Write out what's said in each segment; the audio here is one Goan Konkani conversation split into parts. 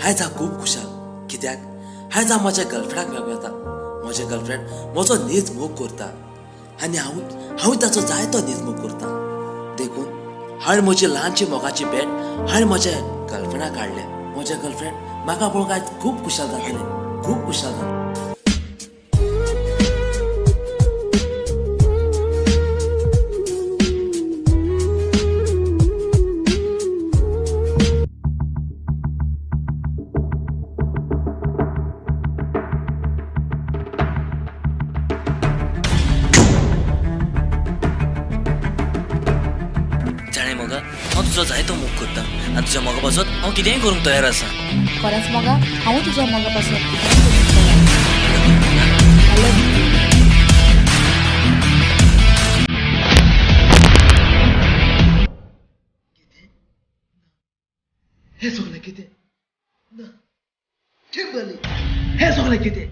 आयज हांव खूब खुशाल. कित्याक आयज हांव म्हज्या गर्लफ्रेंडाक मेळूंक येता. म्हजें गर्लफ्रेंड म्हजो नीज मोग करता आनी हांवूय ताचो जायतो नीज मोग करता. देखून हांवें म्हजी ल्हानशी मोगाची भेट हांवें म्हज्या गर्लफ्रेंडाक हाडल्या. म्हजें गर्लफ्रेंड म्हाका पळोवंक आयज खूब खुशाल जातलें, खूब खुशाल जातलें. जाणें मोगा, हांव तुजो जायतो मोग करता आनी तुज्या मोगा पासत हांव कितेंय करूंक तयार आसा. खरेंच मोगा, हांवूय तुज्या मोगा पासत कितेंय करूंक तयार. I love you. हें सगळें कितें ना किंबली, हें सगळें कितें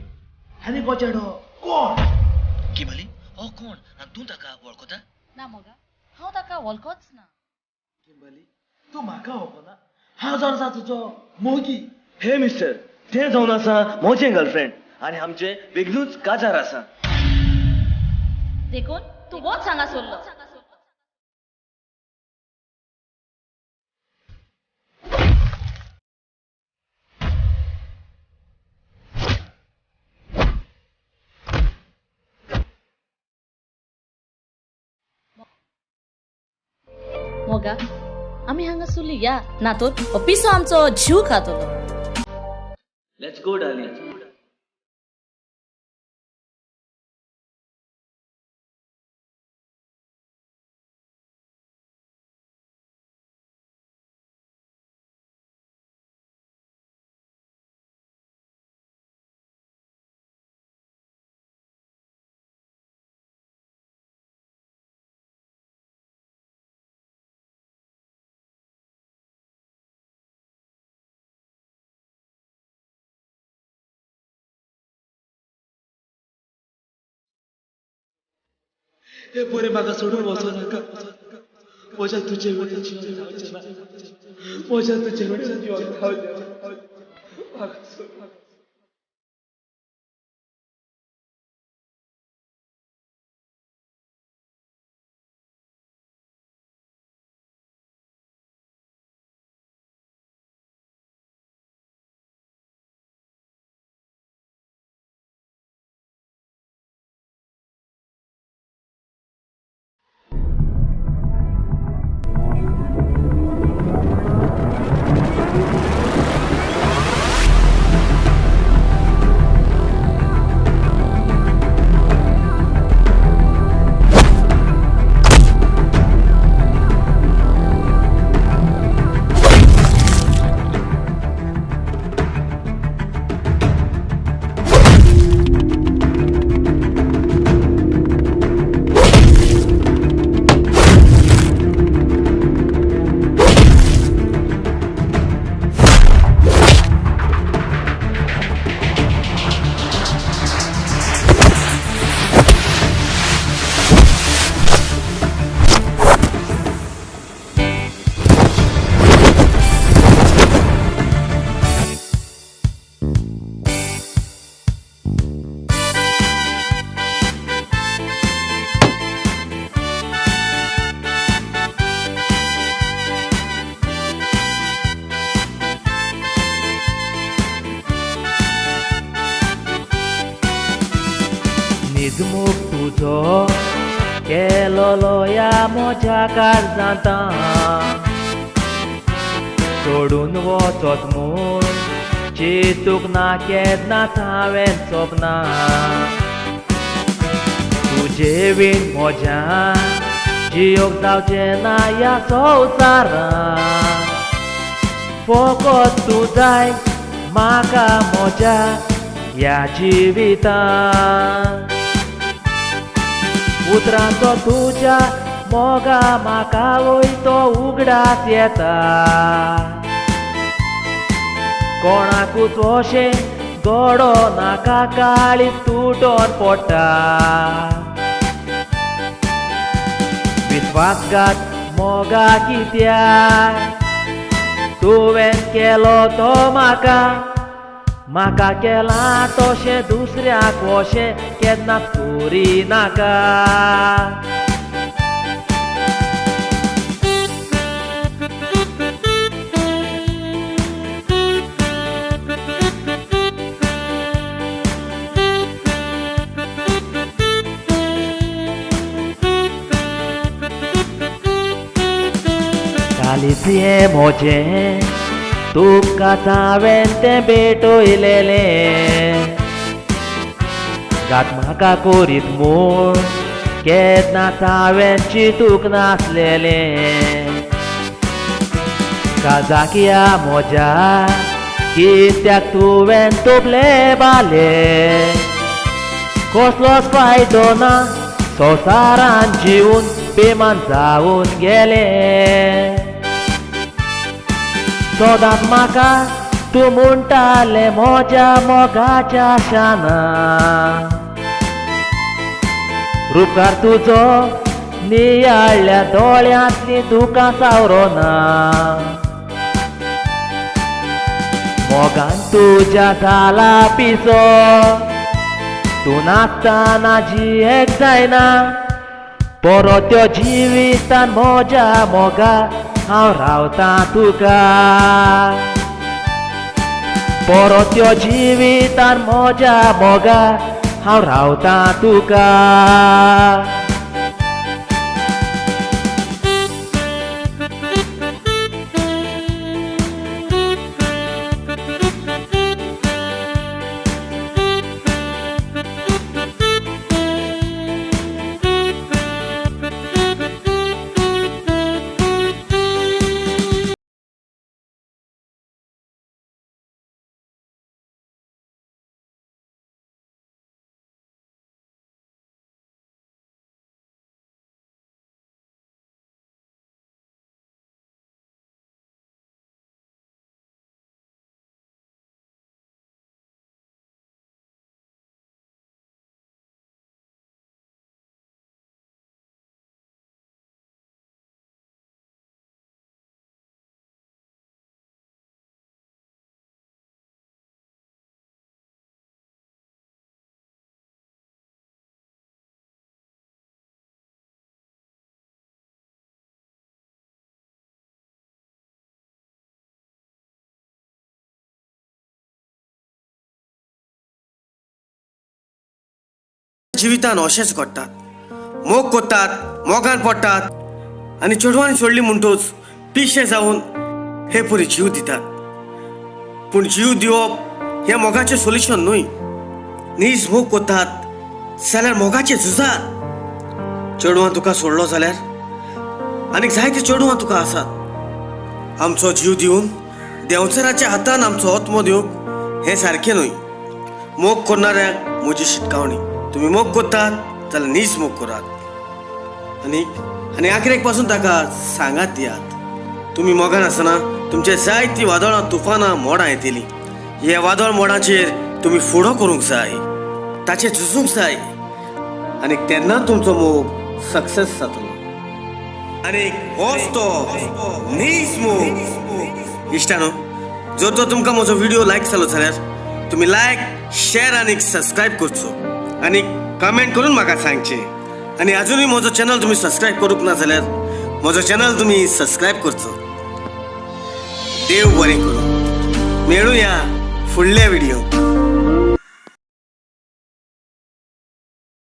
आनी हो चेडो कोण? किंबली, हो कोण आनी तूं ताका वळखता? ना मोगा, हांव ताका वळखोच ना. किंबली, तूं म्हाका वळखना? हांव जावन आसा तुजो मोगी. हे मिस्टर, तें जावन आसा म्हजें गर्लफ्रेंड आनी आमचें बेगीनूच काजार आसा. देखून तूं वच हांगा सोडलो. मोगा, आमी हांगा सुरली या ना तर हो पिसो आमचो जीव खातलो. Let's go darling. हे पोरे म्हाका सोडून वचो नाका. म्हज्या तुजे विणें जिवन जावचें ना. म्हज्या तुजे विणें जिवन जावचें ना. म्हाका सोड. निजमूख तुजो केलोलो ह्या म्हज्या काळजांत, सोडून वचत म्हूण चिंतूंक ना केन्नाच हांवें सपनां. तुजे वीण म्हज्यान जियोंक जावचें ना ह्या संवसारांत. फकत तूं जाय म्हाका म्हज्या ह्या जिवितांत. उतरांचो तुज्या मोगा म्हाका वयतो उगडास येता. कोणाकूच अशें गडो नाका काळीज तुटोन पडटा. विस्वासघात मोगा कित्याक तुवें केलो तो म्हाका, म्हाका केला तशें दुसऱ्याक वशें केन्ना करी नाका. कालीचें म्हजें तुका हांवें तें भेटयलेलें, घात म्हाका करीत म्हूण केन्नाच हांवें चिंतूंक नासलेलें. काजाकिया म्हज्या कित्याक तुवें तोपलें बालें, कसलोच फायदो ना संवसारान जिवन बेमान जावन गेलें. सदांच म्हाका तूं म्हणटालें म्हज्या मोगाच्या शाना, रुपकार तुजो नियाळ्ळ्या दोळ्यांतलीं दुकां सावरोना. मोगान तुज्या जाला पिसो, तूं नासतना जियेक जायना, परत त्यो जिवितान म्हज्या मोगा हांव रावतां तुका, परत त्यो जिवितान म्हज्या मोगा हांव रावतां तुका. जिवितान अशेंच घडटात, मोग करतात, मोगान पडटात आनी चेडवान सोडली म्हणटूच पिशें जावन हे परी जीव दितात. पूण जीव दिवप हें मोगाचें सोल्युशन न्हय. नीज मोग करतात जाल्यार मोगाचें झुजात. चेडवान तुका सोडलो जाल्यार आनीक जायते चेडवां तुका आसात. आमचो जीव दिवन देंवचाराच्या हातान आमचो आत्मो दिवंक हें सारकें न्हय. मोग करणाऱ्यांक म्हजी शिटकावणी, तुमी मोग करतात जाल्यार नीज मोग करात आनी आनी आखरेक पासून ताका सांगात दियात. तुमी मोगान आसतना तुमचे जायतीं वादळां तुफानां मोडां येतलीं. हे वादळ मोडांचेर तुमी फुडो करूंक जाय, ताचेर झुजूंक जाय आनी तेन्ना तुमचो मोग सक्सेस जातलो. आनी होच तो नीज मोग. इश्टानो, जर तो तुमकां म्हजो व्हिडियो लायक जालो जाल्यार तुमी लायक, शेर आनी सबस्क्रायब करचो आनी कमेंट करून म्हाका सांगचें. आनी अजुनूय म्हजो चॅनल तुमी सबस्क्रायब करूंक ना जाल्यार म्हजो चॅनल तुमी सबस्क्रायब करचो. देव बरें करूं. मेळुया फुडल्या व्हिडियो.